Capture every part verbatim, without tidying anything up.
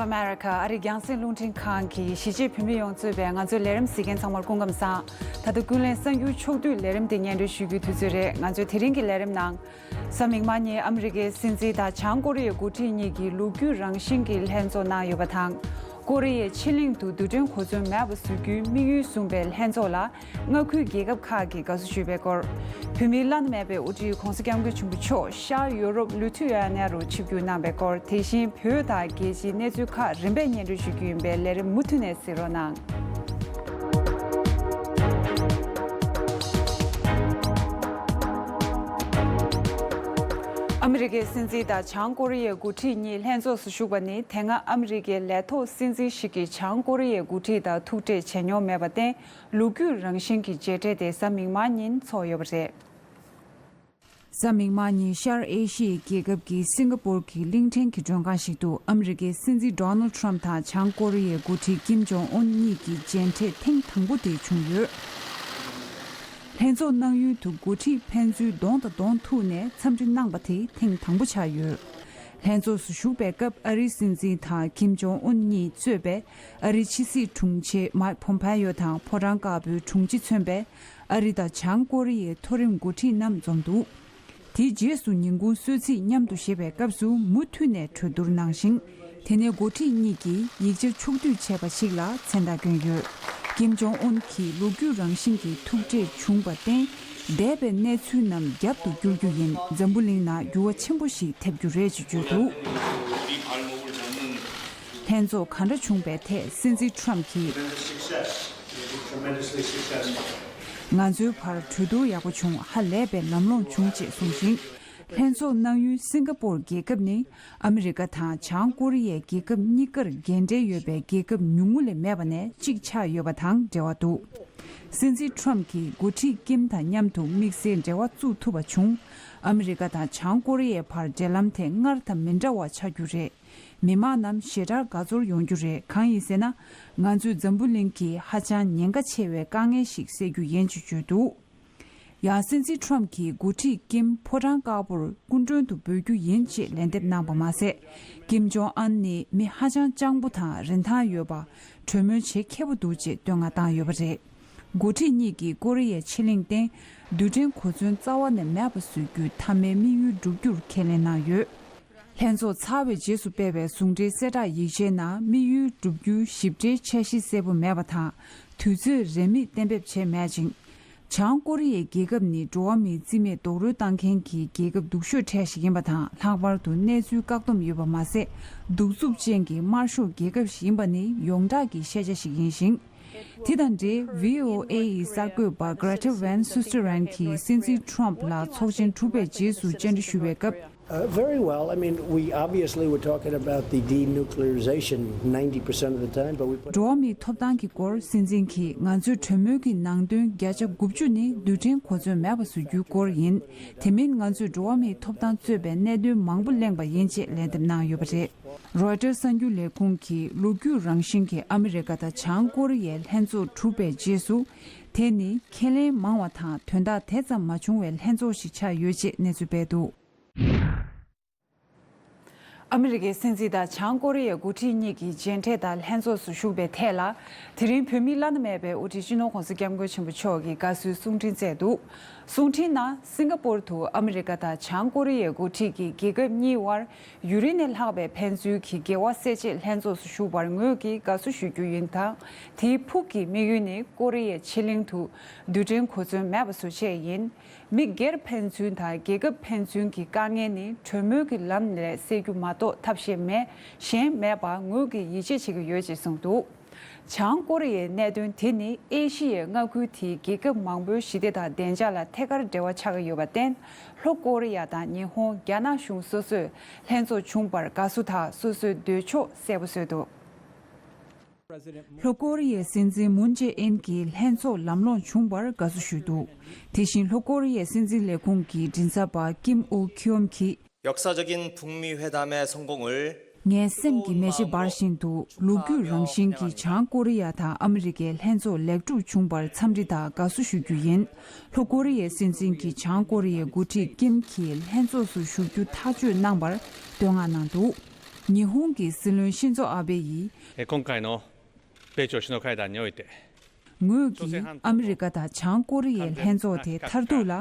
America ཨ་རིའི་རྒྱང་སྲིང་རླུང་འཕྲིན་ཁང་གི་གཞིས་བྱེས་བོད་མི་ཡོངས་གཙོས་པའི་ང་ཚོའི་ལས་རིམ་གཟིགས་མཁན་ཚང་མར་སྐུ་ཁམས་བཟང་། ད་ལྟ་ཀུན་གླེང་གསར་འགྱུར་ཕྱོགས་བསྡུས་ལས་རིམ་དེ་སྙན་སྒྲོན་ཞུ་རྒྱུའི་དུས་ཚོད་རེད། ང་ཚོའི་དེ་རིང་གི་ལས་རིམ་ནང་། གཟའ་མིག་དམར་ཉིན་ཨ་མི་རི་ཀའི་སྲིད་འཛིན་དང་བྱང་ཀོ་རི་ཡའི་འགོ་ཁྲིད་གཉིས་ཀྱིས་ལོ་རྒྱུས་རང་བཞིན་གྱི་ལྷན་ཚོགས་གནང་ཡོད་པ་དང་། ཀོ་རི་ཡའི་ཕྱེད་གླིང་དུ་རྡུལ་ཕྲན་གོ་མཚོན་མེད་པ་བཟོ་རྒྱུའི་དམིགས་ཡུལ་བཟུང་པའི་ལྷན་ཚོགས་ལ། མངའ་ཁུལ་རྒྱལ་ཁབ་ཁག་གིས་དགའ་བསུ་ཞུས་པའི་སྐོར། བོད་མིའི་བླ་ན་མེད་པའི་དབུ་ཁྲིད་༧གོང་ས་༧སྐྱབས་མགོན་ཆེན་པོ་མཆོག་ཤར་ཡོ་རོབ་ལུས་མཐུན་ཡོད་ནེ་རུ་ཆིབས་བསྒྱུར་གནང་བའི་སྐོར། དེ་བཞིན་བོད་དང་རྒྱལ་སྤྱིའི་གནས་ཚུལ་ཁག་རིམ་པས་སྙན་སྒྲོན་ཞུ་རྒྱུ་ཡིན་པས་ལས་རིམ་མུ་མཐུད་ནས་གཟིགས་རོགས་གནང་། ཨ་མི་རི་ཀའི་སྲིད་འཛིན་དང་བྱང་ཀོ་རི་ཡའི་འགོ་ཁྲིད་གཉིས་ལྷན་ཚོགས་སུ་ཞུགས་པ་ནི་དེ་སྔ་ཨ་མི་རི་ཀའི་ལས་ཐོག་སྲིད་འཛིན་ཞིག་གིས་བྱང་ཀོ་རི་ཡའི་འགོ་ཁྲིད་དང་ཐུག་འཕྲད་བྱས་མྱོང་མེད་པར་བརྟེན། ལོ་རྒྱུས་རང་བཞིན་གྱི་མཇལ་འཕྲད་དེ་གཟའ་མིག་དམར་ཉིན་ཚོགས་ཡོད་པ་རེད། གཟའ་མིག་དམར་ཉིན་ཤར་ཨེ་ཤི་ཡའི་རྒྱལ་ཁབ་ཀྱི་སིང་ག་པོར་གྱི་གླིང་ཕྲན་གྱི་མགྲོན་ཁང་ཞིག་ཏུ་ཨ་མི་རི་ཀའི་སྲིད་འཛིན་ཌོ་ནལ་ཁྲམ་དང་བྱང་ཀོ་རི་ཡའི་འགོ་ཁྲིད་ཀིམ་ཇོང་ཨུན་གཉིས་ཀྱི་མཇལ་འཕྲད་ཐེངས་དང་པོ་དེ་བྱུང་ཡོད། ལྷན་ཚོགས་གནང་ཡུལ་དུ་འགོ་ཁྲིད་ཕན་ཚུན་གདོང་དང་གདོང་ཐུག་ནས་འཚམས་འདྲི་གནང་པ་དེ་ཐེངས་དང་པོ་ཆགས་ཡོད། ལྷན་ཚོགས་སུ་ཞུགས་པའི་སྐབས་ཨ་རིའི་སྲིད་འཛིན་དང་ཀིམ་ཇོང་ཨུན་གཉིས་གཙོས་པའི་ཨ་རིའི་ཕྱི་སྲིད་དྲུང་ཆེ་མཱིག་ཕོམ་ཕེ་ཡོ་དང་ཕོ་བྲང་དཀར་པོའི་དྲུང་ཆེ་མཚོན་པའི་ཨ་རི་དང་བྱང་ཀོ་རི་ཡའི་མཐོ་རིམ་འགོ་ཁྲིད་རྣམས་འཛོམས་འདུག་དེའི་རྗེས་སུ་ཉིན་གུང་གསོལ་ཚིགས་མཉམ་དུ་བཞེས་པའི་སྐབས་སུ་མུ་མཐུད་ནས་གྲོས་བསྡུར་གནང་ཞིང་། དེ་ནས་འགོ་ཁྲིད་གཉིས་ཀྱིས་ཡིག་ཆ་ཕྱོགས་བསྡུས་བྱས་པ་ཞིག་ལ་མཚན་རྟགས་བསྐྱོན་ཡོད། ཀིམ་ཇོང་ཨུན་གྱིས་ལོ་རྒྱུས་རང་བཞིན་གྱི་ཐུག་འཕྲད་བྱུང་བར་བརྟེན། འདས་པའི་གནས་ཚུལ་རྣམས་རྒྱབ་ཏུ་བསྒྱུར་རྒྱུ་ཡིན། འཛམ་བུ་གླིང་ནང་འགྱུར་བ་ཆེན་པོ་ཞིག་ཐེབས་རྒྱུ་རེད་ཅེས་བརྗོད་འདུག་ལྷན་ཚོགས་གང་འདྲ་བྱུང་བའི་ཐད་སྲིད་འཛིན་ཁྲམ་གྱིས། ང་ཚོའི་བར་གྲོས་བསྡུར་ཡག་པོ་བྱུང་། ཧ་ལས་པའི་ལམ་ལྷོང་བྱུང་ཅེས་གསུངས་ཤིང་། ལྷན་ཚོགས་གནང་ཡུལ་སིང་ག་པོར་རྒྱལ་ཁབ་ནི་ཨ་མི་རི་ཀ་དང་བྱང་ཀོ་རི་ཡའི་རྒྱལ་ཁབ་གཉིས་ཀར་འགན་འབྲེལ་ཡོད་པའི་རྒྱལ་ཁབ་ཉུང་ངུ་ལས་མེད་པ་ནས་གཅིག་ཆགས་ཡོད་པ་དང་འབྲེལ་བ་འདུག་སྲིད་འཛིན་ཁྲམ་གྱིས་འགོ་ཁྲིད་ཀིམ་དང་མཉམ་དུ་དམིགས་བསལ་འབྲེལ་བ་བཙུགས་ཐུབ་པ་བྱུང་། ཨ་མི་རི་ཀ་དང་བྱང་ཀོ་རི་ཡའི་བར་འབྲེལ་ལམ་དེ་སྔར་དང་མི་འདྲ་བ་ཆགས་རྒྱུ་རེད། མི་མང་རྣམས་ཞེ་དྲག་དགའ་ཚོར་ཡོང་རྒྱུ་རེད། གང་ཡིན་ཟེར་ན། ང་ཚོས་འཛམ་བུ་གླིང་གི་ཧ་ཅང་ཉེན་ཁ་ཆེ་བའི་དཀའ་ངལ་ཞིག་སེལ་རྒྱུ་ཡིན་ཅེས་བརྗོད་འདུག་ཡང་སྲིད་འཛིན་ཁྲོམ་གྱིས་འགོ་ཁྲིད་ཀིམ་ཕོ་བྲང་དཀར་པོར་སྐུ་མགྲོན་དུ་འབོད་རྒྱུ་ཡིན་ཅེས་ལན་འདེབས་གནང་བ་མ་ཟད། ཀིམ་ཇོང་ཨན་ནི་མི་ཧ་ཅང་སྤྱང་པོ་དང་རིན་ཐང་ཡོད་པ། གྲོས་མོལ་བྱེད་མཁས་པོ་འདུག་ཅེས་བསྟོད་བསྔགས་བཏང་ཡོད་པ་རེད། འགོ་ཁྲིད་གཉིས་ཀྱིས་ཀོ་རི་ཡའི་ཕྱེད་གླིང་སྟེང་རྡུལ་ཕྲན་གོ་མཚོན་རྩ་བ་ནས་མེད་པ་བཟོ་རྒྱུའི་མཐའ་མའི་དམིགས་ཡུལ་བསྒྲུབ་རྒྱུར་ཁས་ལེན་གནང་ཡོད། ལྷན་ཚོགས་ཚར་བའི་རྗེས་སུ་སྤེལ་བའི་ཟུང་འབྲེལ་གསལ་བསྒྲགས་ཡིག་ཆའི་ནང་དམིགས་ཡུལ་བསྒྲུབ་རྒྱུའི་ཞིབ་ཕྲའི་འཆར་གཞི་གསལ་པོ་མེད་པ་དང་། དུས་ཚོད་རེ་མིག་གཏན་འབེབས་བྱས་མེད་ཅིང་། བྱང་ཀོ་རི་ཡའི་རྒྱལ་ཁབ་ནི་འགྲོ་བ་མིའི་རྩིས་མེད་རྡོག་རོལ་བཏང་མཁན་གྱི་རྒྱལ་ཁབ་སྡུག་ཤོས་གྲས་ཤིག་ཡིན་པ་དང་། ལྷག་པར་དུ་གནས་ཚུལ་བཀག་སྡོམ་ཡོད་པ་མ་ཟད། གདུག་རྩུབ་ཅན་གྱི་དམར་ཤོག་རྒྱལ་ཁབ་ཞིག་ཡིན་པ་ནི་ཡོངས་གྲགས་ཀྱི་ཤེས་བྱ་ཞིག་ཡིན་ཞིང་། དེ་དང་འབྲེལ་ཝི་ཨོ་ཨེ་ཡི་གསར་འགོད་པ་Greta Van Susteren གྱིས་སྲིད་འཛིན་ཁྲོམ་ལ་ཚོགས་ཆེན་གྲུབ་པའི་རྗེས་སུ་བཅར་འདྲི་ཞུ་བའི་སྐབས། Uh, very well. I mean, we obviously were talking about the denuclearization ninety percent of the time, but we put འགྲོ་བ་མིའི་ཐོབ་ཐང་གི་སྐོར་སྲིད་འཛིན་གྱིས་ང་ཚོས་གྲོས་མོལ་གྱི་ནང་དོན་བརྒྱ་ཆ་དགུ་བཅུ་ནི་རྡུལ་ཕྲན་གོ་མཚོན་མེད་པ་བཟོ་རྒྱུའི་སྐོར་ཡིན། དེ་མིན་ང་ཚོས་འགྲོ་བ་མིའི་ཐོབ་ཐང་གཙོས་པའི་གནད་དོན་མང་པོ་གླེང་པ་ཡིན་ཅེས་ལན་འདེབས་གནང་ཡོད་པ་རེད། Reuters་གསར་འགྱུར་ལས་ཁུངས་ཀྱིས་ལོ་རྒྱུས་རང་བཞིན་གྱི་ཨ་མི་རི་ཀ་དང་བྱང་ཀོ་རི་ཡའི་ལྷན་ཚོགས་གྲུབ་པའི་རྗེས་སུ། དེ་ནི་ཁས་ལེན་མང་བ་དང་དོན་དག་དེ་ཙམ་མ་བྱུང་བའི་ལྷན་ཚོགས་ཤིག་ཆགས་ཡོད་ཅེས་གནས་ཚུལ་སྤེལ་འདུག་ཨ་མི་རི་ཀའི་སྲིད་འཛིན་དང་བྱང་ཀོ་རི་ཡའི་འགོ་ཁྲིད་གཉིས་ཀྱི་མཇལ་འཕྲད་དང་ལྷན་ཚོགས་སུ་ཞུགས་པའི་ཐད་ལ། དེ་རིང་བོད་མིའི་བླ་ན་མེད་པའི་དབུ་ཁྲིད་སྤྱི་ནོར་༧གོང་ས་༧སྐྱབས་མགོན་ཆེན་པོ་མཆོག་གིས་དགའ་བསུའི་གསུང་འཕྲིན་བསྩལ་འདུག་གསུང་འཕྲིན་ནང་སིང་ག་པོར་དུ་ཨ་མི་རི་ཀ་དང་བྱང་ཀོ་རི་ཡའི་འགོ་ཁྲིད་ཀྱིས་རྒྱལ་ཁབ་གཉིས་དབར་ཡུན་རིང་ནས་ལྷག་པའི་ཕན་ཚུན་གྱི་འགལ་བ་སེལ་ཆེད་ལྷན་ཚོགས་སུ་ཞུགས་པར་ངོས་ཀྱིས་དགའ་བསུ་ཞུ་རྒྱུ་ཡིན་དང་། དེའི་ཕུགས་ཀྱི་དམིགས་ཡུལ་ནི་ཀོ་རི་ཡའི་ཕྱེད་གླིང་དུ་རྡུལ་ཕྲན་གོ་མཚོན་མེད་པ་བཟོ་ཆེད་ཡིན། མི་སྒེར་ཕན་ཚུན་དང་རྒྱལ་ཁབ་ཕན་ཚུན་གྱི་དཀའ་ངལ་ནི་གྲོས་མོལ་གྱི་ལམ་ནས་སེལ་རྒྱུ་མ་གཏོགས་ཐབས་ཤེས་མེད། གཞན་མེད་པར་ངོས་ཀྱིས་ཡིད་ཆེས་བྱེད་ཀྱི་ཡོད་ཅེས་གསུངས་འདུག་བྱང་ཀོ་རི་ཡའི་གནད་དོན་དེ་ནི་ཨེ་ཤི་ཡའི་མངའ་ཁུལ་དེའི་རྒྱལ་ཁབ་མང་པོའི་ཞི་བདེ་དང་བདེ་འཇགས་ལ་ཐད་ཀར་འབྲེལ་བ་ཆགས་ཀྱི་ཡོད་པར་བརྟེན། ལྷོ་ཀོ་རི་ཡ་དང་ཉི་ཧོང་། རྒྱ་ནག་གཞུང་སོ་སོས་ལྷན་ཚོགས་བྱུང་བར་དགའ་བསུ་དང་སོ་སོའི་འདོད་ཕྱོགས་གསལ་པོ་བཟོས་འདུག་ལྷོ་ཀོ་རི་ཡའི་སྲིད་འཛིན་མུན་ཇེ་ཨིན་གྱིས་ལྷན་ཚོགས་ལམ་ལྷོང་བྱུང་བར་དགའ་བསུ་ཞུས་འདུག་དེ་བཞིན་ལྷོ་ཀོ་རི་ཡའི་སྲིད་འཛིན་ལས་ཁུངས་ཀྱི་མགྲིན་ཚབ་པ་ཀིམ་ཨུ་ཁྱོམ་གྱིས། 역사적인 북미 회담의 성공을 ངའི་སེམས་ཀྱི་མེ་ལྕེ་འབར་བཞིན་འདུག་ལོ་རྒྱུས་རང་བཞིན་གྱི་བྱང་ཀོ་རི་ཡ་དང་ཨ་མི་རི་ཀའི་ལྷན་ཚོགས་ལེགས་གྲུབ་བྱུང་བར་འཚམས་འདྲི་དང་དགའ་བསུ་ཞུ་རྒྱུ་ཡིན། ལྷོ་ཀོ་རི་ཡའི་སྲིད་འཛིན་གྱིས་བྱང་ཀོ་རི་ཡའི་འགོ་ཁྲིད་ཀིམ་གྱིས་ལྷན་ཚོགས་སུ་ཞུགས་རྒྱུ་ཐག་གཅོད་གནང་བར་བསྟོད་བསྔགས་གནང་འདུག་ཉི་ཧོང་གི་སྲིད་བློན་ཤིན་ཛོ་ཨ་བྷེ་ཡིས། えー今回の米朝首脳会談において、 ངོས་ཀྱིས་ཨ་མི་རི་ཀ་དང་བྱང་ཀོ་རི་ཡའི་ལྷན་ཚོགས་དེ་མཐར་ཐུག་ལ་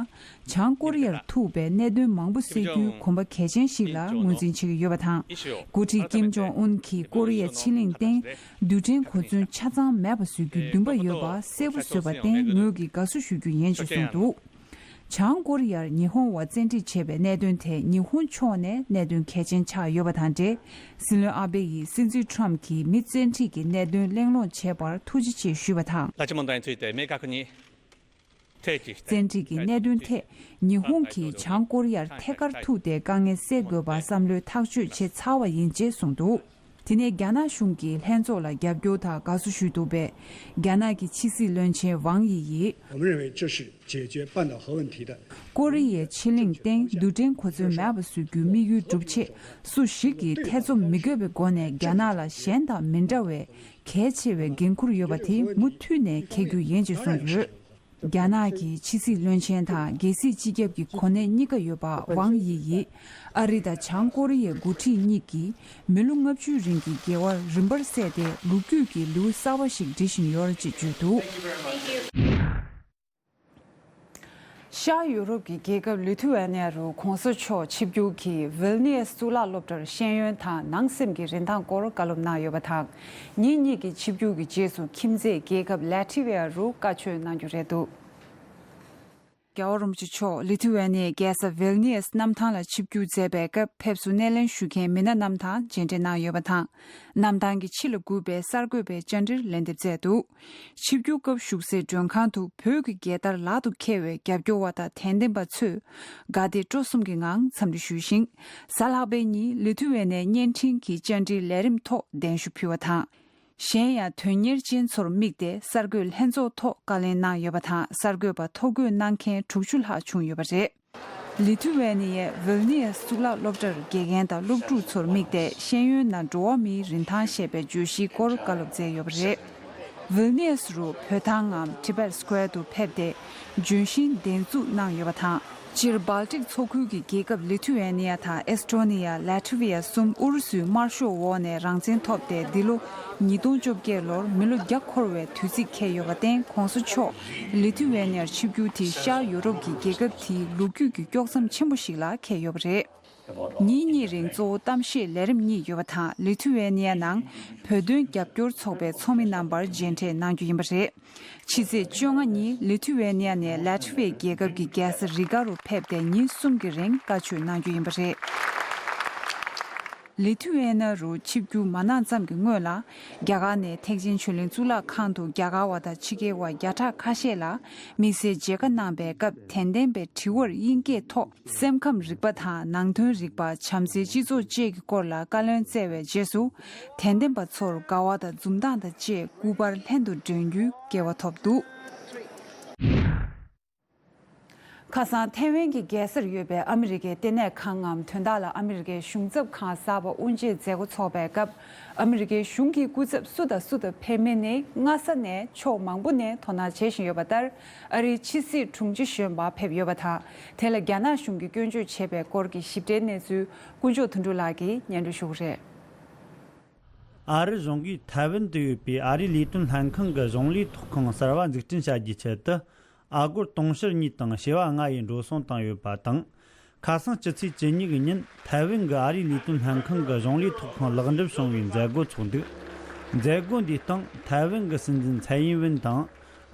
བྱང་ཀོ་རི་ཡར་ཐུག་པའི་གནད་དོན་མང་པོ་སེལ་རྒྱུའི་གོམ་པ་གལ་ཆེན་ཞིག་ལ་ངོས་འཛིན་བྱེད་ཀྱི་ཡོད་པ་དང་། འགོ་ཁྲིད་ཀིམ་ཇོང་ཨུན་གྱིས་ཀོ་རི་ཡའི་ཕྱེད་གླིང་སྟེང་རྡུལ་ཕྲན་གོ་མཚོན་ཆ་ཚང་མེད་པ་བཟོ་རྒྱུའི་འདུན་པ་ཡོད་པ་གསལ་པོ་བཟོས་པར་བརྟེན་ངོས་ཀྱིས་དགའ་བསུ་ཞུ་རྒྱུ་ཡིན་ཞེས་གསུངས་འདུག། བྱང་ཀོ་རི་ཡར་ཉི་ཧོང་བ་བཙན་ཁྲིད་བྱས་པའི་གནད་དོན་དེ་ཉི་ཧོང་ཕྱོགས་ནས་གནད་དོན་གལ་ཆེན་ཆགས་ཡོད་པ་དང་འབྲེལ། སྲིད་བློན་ཨ་བྷེ་ཡིས་སྲིད་འཛིན་ཁྲོམ་གྱིས་མི་བཙན་ཁྲིད་ཀྱི་གནད་དོན་གླེང་སློང་བྱས་པར་ཐུགས་རྗེ་ཆེ་ཞུས་པ་དང་། 拉致問題について明確に定義していきたいと。 བཙན་ཁྲིད་ཀྱི་གནད་དོན་ཐད་ཉི་ཧོང་གིས་བྱང་ཀོ་རི་ཡར་ཐད་ཀར་ཐུག་སྟེ་དཀའ་ངལ་སེལ་དགོས་པ་བསམ་བློའི་ཐག་གཅོད་བྱས་ཚར་བ་ཡིན་ཅེས་གསུངས་འདུག། དེ་ནས་རྒྱ་ནག་གཞུང་གིས་ལྷན་ཚོགས་ལ་རྒྱབ་སྐྱོར་དང་དགའ་བསུ་ཞུས་འདུག་པས། རྒྱ་ནག་གི་ཕྱི་སྲིད་བློན་ཆེན་ཝང་དབྱི་ཡིས། 我们认为这是解决半岛核问题的 ཀོ་རི་ཡའི་ཕྱེད་གླིང་སྟེང་རྡུལ་ཕྲན་གོ་མཚོན་མེད་པ་བཟོ་རྒྱུའི་དམིགས་ཡུལ་སྒྲུབ་ཆེད་སུ་ཞིག་གིས་ཐེ་ཚོམ་མི་དགོས་པའི་སྒོ་ནས་རྒྱ་ནག་ལ་གཞན་དང་མི་འདྲ་བའི་གལ་ཆེ་བའི་འགན་འཁུར་ཡོད་པ་དེ་མུ་མཐུད་ནས་འཁྱེར་རྒྱུ་ཡིན་ཅེས་གསུངས་ཡོད། རྒྱ་ནག་གི་ཕྱི་སྲིད་བློན་ཆེན་དང་རྒྱལ་སྲིད་སྤྱི་ཁྱབ་ཀྱི་གོ་གནས་གཉིས་ཀ་ཡོད་པ་ཝང་དབྱི་ཡིས། ཨ་རི་དང་བྱང་ཀོ་རི་ཡའི་འགོ་ཁྲིད་གཉིས་ཀྱིས་མི་ལོ་ལྔ་བཅུའི་རིང་གི་འགལ་བ་རིམ་པར་བསལ་ཏེ་ལོ་རྒྱུས་ཀྱི་ལེའུ་གསར་བ་ཞིག་འབྲི་བཞིན་ཡོད་ཅེས་བརྗོད་འདུག། ཤར་ཡུ་རོབ་ཀྱི་རྒྱལ་ཁབ་ལི་ཐུ་ཝེ་ནེ་ཡ་རུ་གོང་ས་མཆོག་ཆིབས་བསྒྱུར་གྱིས་ཝིལ་ནི་ཡས་གཙུག་ལག་སློབ་གྲྭར་ཤེས་ཡོན་དང་ནང་སེམས་ཀྱི་རིན་ཐང་སྐོར་བཀའ་སློབ་གནང་ཡོད་པ་དང་། ཉིན་གཉིས་ཀྱི་ཆིབས་བསྒྱུར་གྱི་རྗེས་སུ་ཁྱིམ་མཚེས་རྒྱལ་ཁབ་ལ་ཏི་ཝེ་ཡ་རུ་བཀའ་ཆོས་གནང་རྒྱུ་རེད་འདུག། རྒྱལ་བ་རིན་པོ་ཆེ་མཆོག་ལི་ཐུ་ཝེ་ནེའི་རྒྱལ་ས་ཝིལ་ནི་ཡས་གནམ་ཐང་ལ་ཆིབས་བསྒྱུར་མཛད་པའི་སྐབས་ཕེབས་བསུ་སྣེ་ལེན་ཞུ་མཁན་མི་སྣ་རྣམས་དང་མཇལ་འཕྲད་གནང་ཡོད་པ་དང་། གནམ་ཐང་གི་ཕྱི་ལ་སྒུག་པའི་གསར་འགོད་པའི་བཅར་འདྲིར་ལན་འདེབས་མཛད་འདུག། ཆིབས་བསྒྱུར་སྐབས་བཞུགས་སའི་མགྲོན་ཁང་དུ་བོད་ཀྱི་རྒྱལ་དར་ལག་ཏུ་འཁྱེར་བའི་རྒྱབ་སྐྱོར་བ་དང་དད་ལྡན་པ་ཚོས་དགའ་དད་སྤྲོ་གསུམ་གྱི་ངང་འཚམས་འདྲི་ཞུས་ཤིང་། གཟའ་ལྷག་པའི་ཉིན་ལི་ཐུ་ཝེ་ནེའི་བརྙན་འཕྲིན་གྱི་བཅར་འདྲིའི་ལས་རིམ་ཐོག་གདན་ཞུ་ཕུལ་བ་དང་། གཞན་ཡང་དོན་གཉེར་ཅན་ཚོར་དམིགས་ཏེ་གསར་འགོད་ལྷན་ཚོགས་ཐོག་བཀའ་ལན་གནང་ཡོད་པ་དང་། གསར་འགོད་པ་ཐོ་འགོད་གནང་མཁན་དྲུག་ཅུ་ལྷག་བྱུང་ཡོད་པ་རེད། ལི་ཐུ་ཝེ་ནི་ཡའི་ཝིལ་ནི་ཡས་གཙུག་ལག་སློབ་གྲྭར་དགེ་རྒན་དང་སློབ་ཕྲུག་ཚོར་དམིགས་ཏེ་ཤེས་ཡོན་ནང་འགྲོ་བ་མིའི་རིན་ཐང་ཞེས་པའི་བརྗོད་གཞིའི་སྐོར་བཀའ་སློབ་སྩལ་ཡོད་པ་རེད། ཝིལ་ནི་ཡས་རུ་བོད་ཐང་ངམ་Tibet Square དུ་ཕེབས་ཏེ་ལྗོན་ཤིང་གདན་འཛུགས་གནང་ཡོད་པ་དང་། སྤྱིར་སྦལ་ཏིག་མཚོ་ཁུལ་གྱི་རྒྱལ་ཁབ་ལི་ཐུ་ཝེ་ནི་ཡ་དང་ཨེས་ཏྲོ་ནི་ཡ། ལ་ཏི་ཝི་ཡ་གསུམ་ཨུ་རུ་སུའི་དམར་ཤོག་འོག་ནས་རང་བཙན་ཐོབ་སྟེ་འདི་ལོ་ཉིས་སྟོང་བཅོ་བརྒྱད་ལོར་མི་ལོ་བརྒྱ་འཁོར་བའི་དུས་ཚིགས་འཁེལ་ཡོད་པར་བརྟེན། གོང་ས་མཆོག་ལི་ཐུ་ཝེ་ནི་ཡར་ཆིབས་བསྒྱུར་དེ་ཤར་ཡུ་རོབ་ཀྱི་རྒྱལ་ཁབ་དེའི་ལོ་རྒྱུས་ཀྱི་དཀྱོག་མཚམས་ཆེན་པོ་ཞིག་ལ་འཁེལ་ཡོད་པ་རེད། ཉིན་གཉིས་རིང་གཙོ་བོ་གཏམ་བཤད་ལས་རིམ་གཉིས་ཡོད་པ་དང་། ལི་ཐུ་ཝེ་ནི་ཡ་ནང་བོད་དོན་རྒྱབ་སྐྱོར་ཚོགས་པའི་ཚོགས་མི་རྣམ་པར་མཇལ་འཕྲད་གནང་རྒྱུ་ཡིན་པ་རེད། ཕྱི་ཚེས་བཅོ་ལྔ་ཉིན་ལི་ཐུ་ཝེ་ནི་ཡ་ནས་ལ་ཏི་ཝེ་རྒྱལ་ཁབ་ཀྱི་རྒྱལ་ས་རི་ག་རུ་ཕེབས་ཏེ་ཉིན་གསུམ་གྱི་རིང་བཀའ་ཆོས་གནང་རྒྱུ་ཡིན་པ་རེད། ལི་ཐུ་ཝེ་ན་རུ་ཆིབས་བསྒྱུར་མ་གནང་ཙམ་གྱི་སྔོན་ལ། རྒྱ་གར་ནས་ཐེག་ཆེན་ཆོས་གླིང་གཙུག་ལག་ཁང་དུ་རྒྱ་གར་བ་དང་ཕྱི་རྒྱལ་བ་བརྒྱ་ཕྲག་ཁ་ཤས་ལ་དམིགས་བསལ་མཇལ་ཁ་གནང་པའི་སྐབས། དད་ལྡན་པའི་དྲི་བར་དབྱིན་སྐད་ཐོག་སེམས་ཁམས་རིག་པ་དང་ནང་དོན་རིག་པ། བྱམས་བརྩེའི་སྤྱི་ཚོགས་བཅས་ཀྱི་སྐོར་ལ་བཀའ་ལན་སྩལ་བའི་རྗེས་སུ། དད་ལྡན་པ་ཚོར་དགའ་བ་དང་འཛུམ་མདངས་དང་བཅས་སྐུ་པར་ལྷན་དུ་སྒྲོན་རྒྱུའི་སྐལ་བ་ཐོབ་འདུག། ཁ་སང་ཐའེ་ཝན་གྱི་རྒྱལ་སར་ཡོད་པའི་ཨ་མི་རི་ཀའི་ལྟེ་གནས་ཁང་ངམ། དོན་དག་ལ་ཨ་མི་རི་ཀའི་གཞུང་ཚབ་ཁང་གསར་པ་དབུ་འབྱེད་མཛད་སྒོ་འཚོགས་པའི་སྐབས། ཨ་མི་རི་ཀའི་གཞུང་གི་སྐུ་ཚབ་སུ་དང་སུ་དང་ཕེབས་མིན་ནི་སྔ་ས་ནས་ཕྱོགས་མང་པོ་ནས་དོ་སྣང་བྱེད་བཞིན་ཡོད་པ་ལྟར། ཨ་རིའི་ཕྱི་སྲིད་དྲུང་ཆེ་གཞོན་པ་ཕེབས་ཡོད་པ་དང་། དེ་ལ་རྒྱ་ནག་གཞུང་གིས་སྐྱོན་བརྗོད་བྱས་པའི་སྐོར་གྱི་ཞིབ་ཕྲའི་གནས་ཚུལ་དཀོན་མཆོག་དོན་གྲུབ་ལགས་ཀྱིས་སྙན་སྒྲོན་ཞུ་གི་རེད། ཨ་རི་གཞུང་གིས་ཐའེ་ཝན་དུ་ཡོད་པའི་ཨ་རིའི་ལས་དོན་ལྷན་ཁང་གི་གཞུང་ལས་ཐོག་ཁང་གསར་བ་འཛུགས་སྐྲུན་བྱ་རྒྱུའི་ཆེད་དུ། ཨ་སྒོར་དུང་ཕྱུར་གཉིས་དང་བྱེ་བ་ལྔ་ཡིས་འགྲོ་སོང་བཏང་ཡོད་པ་དང་། ཁ་སང་སྤྱི་ཚེས་བཅུ་གཉིས་ཀྱི་ཉིན་ཐའེ་ཝན་གྱི་ཨ་རིའི་ལས་དོན་ལྷན་ཁང་གི་གཞུང་ལས་ཐོག་ཁང་ལེགས་འགྲུབ་བྱུང་བའི་མཛད་སྒོ་འཚོགས་འདུག། མཛད་སྒོ་འདིའི་སྟེང་ཐའེ་ཝན་གྱི་སྲིད་འཛིན་ཚའེ་ཡིན་ཝེན་དང་།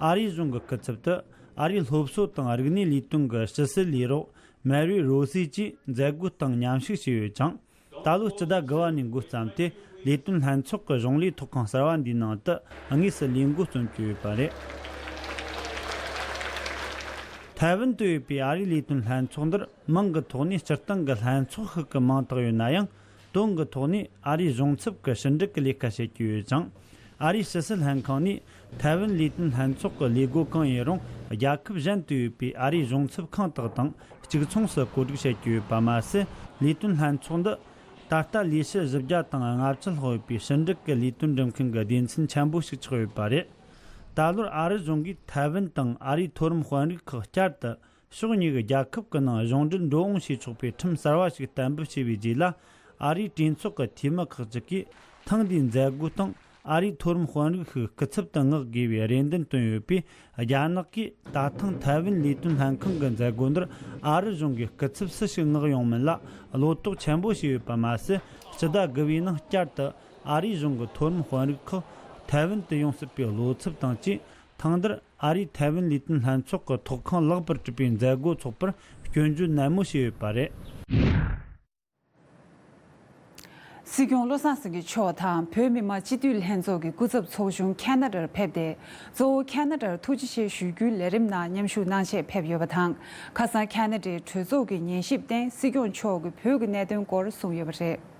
ཨ་རིའི་གཞུང་གི་སྐུ་ཚབ་ཏུ་ཨ་རིའི་སློབ་གསོ་དང་རིག་གནས་ལས་དོན་གྱི་ཕྱི་སྲིད་ལས་རོགས་མེ་རུའི་རོ་སི་བཅས་མཛད་སྒོའི་སྟེང་མཉམ་ཞུགས་བྱས་ཡོད་ཅིང་། ད་ལོ་སྤྱི་ཟླ་དགུ་པ་ནས་འགོ་བརྩམས་ཏེ། ལས་དོན་ལྷན་ཚོགས་ཀྱི་གཞུང་ལས་ཐོག་ཁང་གསར་བ་འདིའི་ནང་དུ་དངོས་སུ་ལས་འགོ་རྩོམ་གྱི་ཡོད་པ་རེད། ཐའེ་ཝན་དུ་ཡོད་པའི་ཨ་རིའི་ལས་དོན་ལྷན་ཚོགས་འདིར་མིང་གི་ཐོག་ནས་སྤྱིར་བཏང་གི་ལྷན་ཚོགས་ཤིག་གི་མིང་བཏགས་ཡོད་ན་ཡང་། དོན་གྱི་ཐོག་ནས་ཨ་རིའི་གཞུང་ཚབ་ཀྱི་ཕྱི་འབྲེལ་གྱི་ལས་ཀ་བྱེད་ཀྱི་ཡོད་ཅིང་། ཨ་རིའི་ཕྱི་སྲིད་ལྷན་ཁང་ནས་ཐའེ་ཝན་ལས་དོན་ལྷན་ཚོགས་ཀྱི་ལས་སྒོ་གང་ཡིན་རུང་། རྒྱལ་ཁབ་གཞན་དུ་ཡོད་པའི་ཨ་རིའི་གཞུང་ཚབ་ཁང་དག་དང་གཅིག་མཚུངས་སུ་བཀོད་སྒྲིག་བྱེད་ཀྱི་ཡོད་པ་མ་ཟད། ལས་དོན་ལྷན་ཚོགས་འདི་ད་ལྟ་ལས་བྱེད་བཞི་བརྒྱ་དང་ལྔ་བཅུ་ལྷག་ཡོད་པའི་ཕྱི་འབྲེལ་གྱི་ལས་དོན་སྒྲུབ་མཁན་གྱི་སྡེ་ཚན་ཆེན་པོ་ཞིག་ཆགས་ཡོད་པ་རེད། ད་ལོར་ཨ་རི་གཞུང་གིས་ཐའེ་ཝན་དང་ཨ་རིའི་མཐོ་རིམ་དཔོན་རིགས་ཁག་བསྐྱར་དུ་ཕྱོགས་གཉིས་ཀྱི་རྒྱལ་ཁབ་ཀྱི་ནང་གཞུང་འབྲེལ་འགྲོ་འོང་བྱེད་ཆོག་པའི་ཁྲིམས་གསར་བ་ཞིག་གཏན་འབེབས་བྱས་པའི་རྗེས་ལ། ཨ་རིའི་གྲོས་ཚོགས་ཀྱི་འཐུས་མི་ཁག་ཅིག་གིས་ཐེངས་འདིའི་མཛད་སྒོའི་སྟེང་ཨ་རིའི་མཐོ་རིམ་དཔོན་རིགས་ཤིག་སྐུ་ཚབ་ཏུ་མངགས་དགོས་པའི་རེ་འདུན་བཏོན་ཡོད་པས། རྒྱ་ནག་གིས་ད་ཐེངས་ཐའེ་ཝན་ལས་དོན་ལྷན་ཁང་གི་མཛད་སྒོ་འདིར་ཨ་རི་གཞུང་གི་སྐུ་ཚབ་སུ་ཞིག་མངགས་ཡོང་མིན་ལ་བློ་དོགས་ཆེན་པོ་བྱས་ཡོད་པ་མ་ཟད། སྤྱི་ཟླ་དགུ་པའི་ནང་བསྐྱར་དུ་ཨ་རིའི་གཞུང་གི་མཐོ་རིམ་དཔོན་རིགས་ཁག་ཐའེ་ཝན་དུ་ཡོང་སྲིད་པའི་བློ་འཚབ་དང་བཅས། ཐེངས་འདིར་ཨ་རིའི་ཐའེ་ཝན་ལས་དོན་ལྷན་ཚོགས་ཀྱི་ཐོག་ཁང་ལེགས་པར་གྲུབ་པའི་མཛད་སྒོ་འཚོགས་པར་སྐྱོན་བརྗོད་ནན་མོ་བྱས་ཡོད་པ་རེད། སྲིད་སྐྱོང་བློ་བཟང་སེང་གེ་མཆོག་དང་བོད་མི་མང་སྤྱི་འཐུས་ལྷན་ཚོགས་ཀྱི་སྐུ་ཚབ་ཚོགས་ཆུང་ཁ་ན་ཌར་ཕེབས་ཏེ། གཙོ་བོ་ཁ་ན་ཌར་ཐུགས་རྗེ་ཆེ་ཞུ་རྒྱུའི་ལས་རིམ་ནང་མཉམ་ཞུགས་གནང་ཆེད་ཕེབས་ཡོད་པ་དང་། ཁ་སང་ཁ་ན་ཌའི་གྲོས་ཚོགས་ཀྱི་ཉན་ཞིབ་སྟེང་སྲིད་སྐྱོང་མཆོག་གིས་བོད་ཀྱི་གནད་དོན་སྐོར་གསུངས་ཡོད་པ་རེད།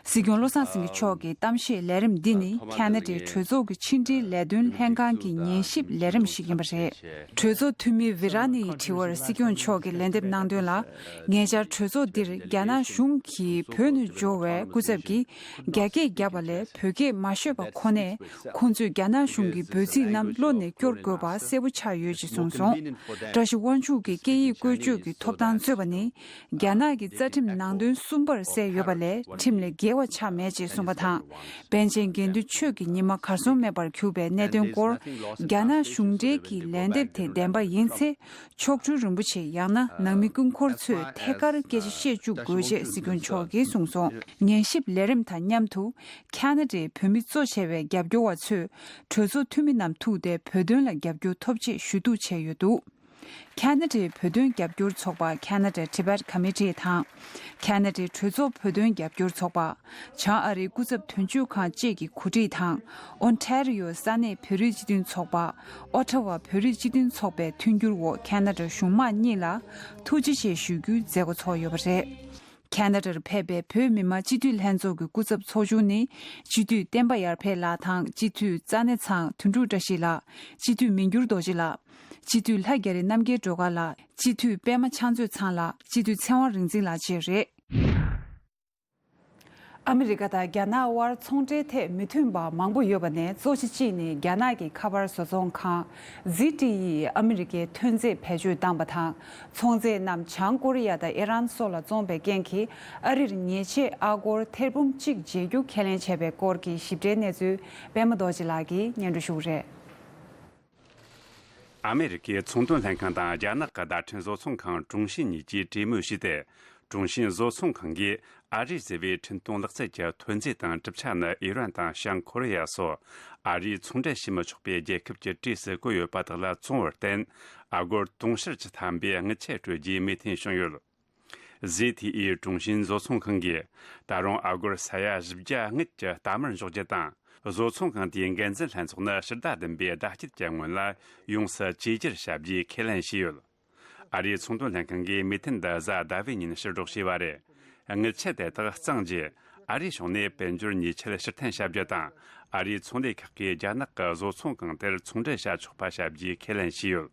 སྲིད་སྐྱོང་བློ་བཟང་སེང་གེ་མཆོག་གི་གཏམ་བཤད་ལས་རིམ་འདི་ནི་ཁ་ན་ཌའི་གྲོས་ཚོགས་ཀྱི་ཕྱི་འབྲེལ་ལས་དོན་ལྷན་ཁང་གི་ཉན་ཞིབ་ལས་རིམ་ཞིག་ཡིན་པ་རེད། གྲོས་ཚོགས་འཐུས་མི་ཝི་ར་ནི་ཡི་དྲི་བར་སྲིད་སྐྱོང་མཆོག་གིས་ལན་འདེབས་གནང་དོན་ལ། ཉེ་ཆར་གྲོས་ཚོགས་འདིར་རྒྱ་ནག་གཞུང་གིས་བོད་ནས་འབྱོར་བའི་སྐུ་ཚབ་ཀྱིས་རྒྱ་སྐད་བརྒྱབ་པ་ལས་བོད་སྐད་མ་ཤེས་པ་ཁོ་ནས། ཁོང་ཚོས་རྒྱ་ནག་གཞུང་གི་འབོད་ཚིག་རྣམས་བློ་ནས་སྐྱོར་དགོས་པ་གསལ་པོ་ཆགས་ཡོད་ཅེས་གསུངས་སོང་། བཀྲ་ཤིས་དབང་ཕྱུག་གིས་སྐད་ཡིག་བཀོལ་སྤྱོད་ཀྱི་ཐོབ་ཐང་རྩོད་པ་ནི། རྒྱ་ནག་གི་རྩ་ཁྲིམས་ནང་དོན་གསུམ་པར་གསལ་ཡོད་པ་ལས་ཁྲིམས་ལས་འགལ་བ་ཆགས་མེད་ཅེས་གསུངས་པ་དང་། པཎ་ཆེན་དགེ་འདུན་ཆོས་ཀྱི་ཉི་མ་གར་སོང་མེད་པར་གྱུར་པའི་གནད་དོན་སྐོར། རྒྱ་ནག་གཞུང་འབྲེལ་གྱི་ལན་འདེབས་དེ་བདེན་པ་ཡིན་ཚེ། མཆོག་སྤྲུལ་རིན་པོ་ཆེ་ཡང་ན་ནང་མི་སྐུ་འཁོར་ཚོས་ཐད་ཀར་སྐད་ཆ་བཤད་བཅུག་དགོས་ཅེས་སྲིད་སྐྱོང་མཆོག་གིས་གསུངས་སོང་། ཉན་ཞིབ་ལས་རིམ་དང་མཉམ་དུ། ཁ་ན་ཌའི་བོད་མི་གཙོ་བྱས་པའི་རྒྱབ་སྐྱོར་བ་ཚོས་གྲོས་ཚོགས་འཐུས་མི་རྣམས་ཐུག་སྟེ་བོད་དོན་ལ་རྒྱབ་སྐྱོར་ཐོབ་ཆེད་ཞུ་གཏུག་བྱས་ཡོད་འདུག་ཁ་ན་ཌའི་བོད་དོན་རྒྱབ་སྐྱོར་ཚོགས་པ་Canada Tibet Committee དང་། ཁ་ན་ཌའི་གྲོས་ཚོགས་བོད་དོན་རྒྱབ་སྐྱོར་ཚོགས་པ། བྱང་ཨ་རིའི་སྐུ་ཚབ་དོན་གཅོད་ཁང་བཅས་ཀྱི་གོ་སྒྲིག་དང་། ཨོན་ཊ་རི་ཡོ་ས་གནས་བོད་རིགས་སྤྱི་མཐུན་ཚོགས་པ། ཨོ་ཊ་ཝ་བོད་རིགས་སྤྱི་མཐུན་ཚོགས་པའི་མཐུན་འགྱུར་འོག་ཁ་ན་ཌ་གཞུང་མང་གཉིས་ལ་ཐུགས་རྗེ་ཆེ་ཞུ་རྒྱུའི་མཛད་སྒོ་ཚོགས་ཡོད་པ་རེད། ཁ་ན་ཌར་ཕེབས་པའི་བོད་མི་མང་སྤྱི་འཐུས་ལྷན་ཚོགས་ཀྱི་སྐུ་ཚབ་ཚོགས་ཆུང་ནི། སྤྱི་འཐུས་བསྟན་པ་ཡར་འཕེལ་ལགས་དང་། སྤྱི་འཐུས་རྩ་གནས་ཚང་དོན་གྲུབ་བཀྲ་ཤིས་ལགས། སྤྱི་འཐུས་མི་འགྱུར་རྡོ་རྗེ་ལགས། སྤྱི་འཐུས་ལྷ་རྒྱ་རི་རྣམ་རྒྱལ་སྒྲོལ་དཀར་ལགས། སྤྱི་འཐུས་པད་མ་ཕྱག་མཛོད་ཚང་ལགས། སྤྱི་འཐུས་ཚེ་དབང་རིག་འཛིན་ལགས་བཅས་རེད། ཨ་མི་རི་ཀ་དང་རྒྱ་ནག་དབར་ཚོང་འབྲེལ་ཐད་མི་མཐུན་པ་མང་པོ་ཡོད་པ་ནས་གཙོ་ཆེ་གཅིག་ནི་རྒྱ་ནག་གི་ཁ་པར་བཟོ་ཚོང་ཁང་ཟི་ཊི་ཡིས་ཨ་མི་རི་ཀའི་ཐོན་རྫས་བེད་སྤྱོད་བཏང་པ་དང་། ཚོང་རྫས་རྣམས་བྱང་ཀོ་རི་ཡ་དང་ཨི་རན་སོགས་ལ་བཙོངས་པའི་རྐྱེན་གྱིས་ཨ་རིར་ཉེས་ཆད་ཨ་སྒོར་ཐེར་འབུམ་གཅིག་འཇལ་རྒྱུ་ཁས་ལེན་བྱས་པའི་སྐོར་གྱི་ཞིབ་ཕྲའི་གནས་ཚུལ་པད་མ་རྡོ་རྗེ་ལགས་ཀྱིས་སྙན་སྒྲོན་ཞུ་གི་རེད། ཨ་མེ་རི་ཀའི་ཚོང་དོན་ལྷན་ཁང་དང་རྒྱ་ནག་གི་བརྡ་འཕྲིན་བཟོ་ཚོང་ཁང་ཀྲུང་ཤིན་གཉིས་ཀྱིས་གྲོས་མོལ་བྱས་ཏེ། ཀྲུང་ཤིན་བཟོ་ཚོང་ཁང་གིས་ཨ་རིས་བཟོས་པའི་འཕྲིན་གཏོང་ལག་རྩལ་གྱི་ཐོན་རྫས་དང་གྲུབ་ཆ་ནི་ཨི་རན་དང་བྱང་ཁོ་རེ་ཡ་སོགས་ཨ་རིས་ཚོང་འབྲེལ་བྱེད་མི་ཆོག་པའི་རྒྱལ་ཁབ་ཀྱི་གྲས་སུ་བཀོད་ཡོད་པ་དག་ལ་བཙོང་བར་བརྟེན། ཨ་སྒོར་དུང་ཕྱུར་བཅུ་ཐམ་པའི་དངུལ་ཆད་སྤྲོད་རྒྱུའི་མོས་མཐུན་བྱུང་ཡོད། ཟི་ཐི་ཨི་ཀྲུང་ཤིན་བཟོ་ཚོང་ཁང་གིས་ད་རུང་ཨ་སྒོར་ས་ཡ་བཞི་བརྒྱ་དངུལ་གྱི་རྟ་དམར་འཇོག་རྒྱུ་དང་། བཟོ་ཚོང་ཁང་དེའི་འགན་འཛིན་ལྷན་ཚོགས་ནི་ཕྱིར་བདའ་བདུན་པའི་ཟླ་དཀྱིལ་གྱི་སྔོན་ལ་ཡོངས་སུ་བཅོས་བསྒྱུར་བྱ་རྒྱུའི་ཁས་ལེན་བྱས་ཡོད། ཨ་རིའི་ཚོང་དོན་ལྷན་ཁང་གིས་མོས་མཐུན་འདི་གཟའ་ཟླ་བའི་ཉིན་ཕྱིར་སྒྲོག་བྱས་པ་རེད། དངུལ་ཆད་དེ་དག་གཙང་རྗེས་ཨ་རིའི་ཕྱོགས་ནས་དཔལ་འབྱོར་ཉེས་ཆད་ཕྱིར་འཐེན་བྱ་རྒྱུ་དང་། ཨ་རིའི་ཚོང་ལས་ཁག་གིས་རྒྱ་ནག་གི་བཟོ་ཚོང་ཁང་དེར་ཚོང་འབྲེལ་བྱ་ཆོག་པ་བྱ་རྒྱུའི་ཁས་ལེན་བྱས་ཡོད།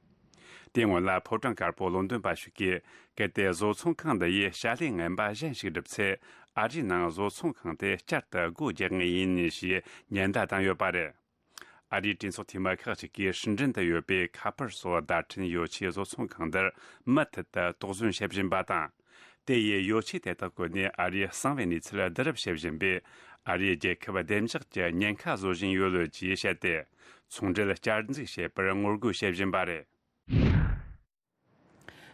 དེའི་སྔོན་ལ་ཕོ་བྲང་དཀར་པོ་ལོན་ཏོན་པ་ཞིག་གིས། གལ་ཏེ་བཟོ་ཚོང་ཁང་འདི་ཡིས་བྱ་ལས་ངན་པ་གཞན་ཞིག་བསྒྲུབས་ཚེ། ཨ་རིའི་ནང་བཟོ་ཚོང་ཁང་དེ་བསྐྱར་དུ་སྒོ་རྒྱག་ངེས་ཡིན་ཞེས་ཉེན་བརྡ་བཏང་ཡོད་པ་རེད། ཨ་རིའི་གྲོས་ཚོགས་འཐུས་མི་ཁག་ཅིག་གིས་ཧྲིན་ཀྲིན་དུ་ཡོད་པའི་ཁ་པར་སོགས་བརྡ་འཕྲིན་ཡོ་ཆས་བཟོ་ཚོང་ཁང་འདིར་མུ་མཐུད་དུ་དོགས་ཟོན་བྱེད་བཞིན་པ་དང་། དེ་ཡིས་ཡོ་ཆས་དེ་དག་བཀོལ་ནས་ཨ་རིའི་གསང་བའི་གནས་ཚུལ་བསྡུ་རུབ་བྱེད་བཞིན་པས། ཨ་རིའི་རྒྱལ་ཁབ་བདེ་འཇགས་ཀྱི་ཉེན་ཁ་བཟོ་བཞིན་ཡོད་ལོས་ཀྱིས་བཤད་དེ། ཚོང་འབྲེལ་བསྐྱར་འཛུགས་བྱེད་པར་ངོ་རྒོལ་བྱེད་བཞིན་པ་རེད།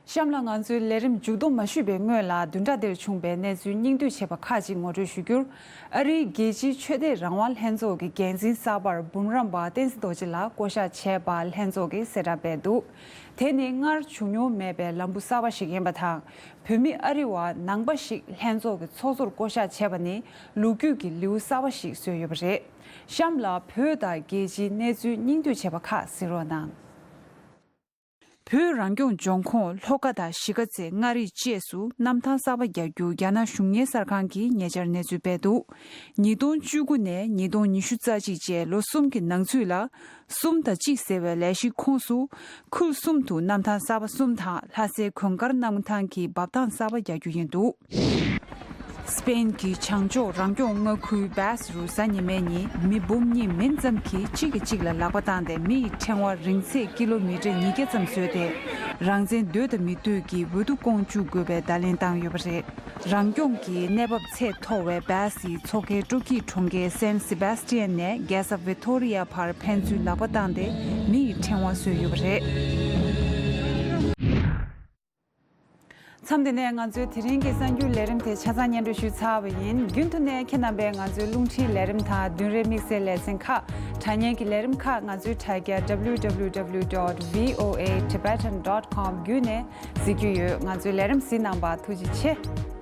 གཤམ་ལ་ང་ཚོའི་ལས་རིམ་མཇུག་སྡོམ་མ་ཞུས་པའི་སྔོན་ལ་བདུན་ཕྲག་འདིར་བྱུང་བའི་གནས་ཚུལ་སྙིང་བསྡུས་བྱས་པ་ཁག་ཅིག་ངོ་སྤྲོད་ཞུ་རྒྱུར། ཨ་རིའི་རྒྱལ་སྤྱིའི་ཆོས་དད་རང་དབང་ལྷན་ཚོགས་ཀྱི་འགན་འཛིན་གསར་པར་འབུམ་རམས་པ་བསྟན་འཛིན་རྡོ་རྗེ་ལགས་བསྐོ་གཞག་བྱས་པ་ལྷན་ཚོགས་ཀྱིས་གསལ་བསྒྲགས་སྤེལ་འདུག་དེ་ནི་སྔར་བྱུང་མྱོང་མེད་པའི་ལམ་བུ་གསར་པ་ཞིག་ཡིན་པ་དང་། བོད་མི་ཨ་རི་བ་ནང་པ་ཞིག་ལྷན་ཚོགས་ཀྱི་ཚོགས་གཙོར་བསྐོ་གཞག་བྱས་པ་ནི་ལོ་རྒྱུས་ཀྱི་ལེའུ་གསར་པ་ཞིག་བཟོས་ཡོད་པ་རེད། གཤམ་ལ་བོད་དང་རྒྱལ་སྤྱིའི་གནས་ཚུལ་སྙིང་བསྡུས་བྱས་པ་ཁག་གཟིགས་རོགས་གནང་། བོད་རང་སྐྱོང་ལྗོངས་ཁོངས་ལྷོ་ཁ་དང་གཞིས་ཀ་རྩེ་མངའ་རིས་བཅས་སུ་གནམ་ཐང་གསར་པ་རྒྱག་རྒྱུ་རྒྱ་ནག་གཞུང་གཉེར་གསར་ཁང་གིས་ཉེ་ཆར་གནས་ཚུལ་སྤེལ་འདུག་ཉིས་སྟོང་བཅུ་དགུ་ནས་ཉིས་སྟོང་ཉི་ཤུ་རྩ་གཅིག་བཅས་ལོ་གསུམ་གྱི་ནང་ཚུད་ལ། གསུམ་དང་གཅིག་ཟེར་བའི་ལས་གཞིའི་ཁོངས་སུ། ཁུལ་གསུམ་དུ་གནམ་ཐང་གསར་པ་གསུམ་དང་ལྷ་སའི་གོས་དཀར་གནམ་ཐང་གི་འབབ་ཐང་གསར་པ་རྒྱག་རྒྱུ་ཡིན་འདུག་སི་པེན་གྱི་བྱང་ཕྱོགས་རང་སྐྱོང་མངའ་ཁུལ་སྦེ་སི་རུ་གཟའ་ཉི་མའི་ཉིན་མི་འབུམ་གཉིས་མིན་ཙམ་གྱིས་གཅིག་གིས་གཅིག་ལ་ལག་པ་བཏང་སྟེ་མི་ཡི་ཕྲེང་བ་རིང་ཚད་ཀི་ལོ་མི་ཊར་ཉིས་བརྒྱ་ཙམ་བཟོས་ཏེ་རང་བཙན་འདོད་དང་མི་འདོད་ཀྱི་འོས་བསྡུ་སྐོང་བཅུག་དགོས་པའི་བརྡ་ལན་བཏང་ཡོད་པ་རེད། རང་སྐྱོང་གི་གནས་བབ་ཚད་མཐོ་བའི་སྦེ་སིའི་མཚོ་ཁའི་སྤྲོ་སྐྱིད་གྲོང་ཁྱེར་སན་སི་བེ་སི་ཊི་ཡན་ནས་རྒྱལ་ས་ཝི་ཐོ་རི་ཡ་བར་ཕན་ཚུན་ལག་པ་བཏང་སྟེ་མི་ཡི་ཕྲེང་བ་བཟོས་ཡོད་པ་རེད། མཚམས་འདི་ནས་ང་ཚོའི་དེ་རིང་གི་གསར་འགྱུར་ལས་རིམ་དེ་ཆ་ཚང་སྙན་སྒྲོན་ཞུས་ཚར་བ་ཡིན། རྒྱུན་དུ་ནས་ཁྱེད་རྣམ་པས་ང་ཚོའི་རླུང་འཕྲིན་ལས་རིམ་དང་བདུན་རེའི་དམིགས་བསལ་ལེ་ཚན་ཁག་དྲ་བརྙན་གྱི་ལས་རིམ་ཁག་ང་ཚོའི་དྲ་རྒྱ་W W W dot V O A Tibetan dot com བརྒྱུད་ནས་གཟིགས་རྒྱུ་ཡོད། ང་ཚོའི་ལས་རིམ་གཟིགས་གནང་བར་ཐུགས་རྗེ་ཆེ།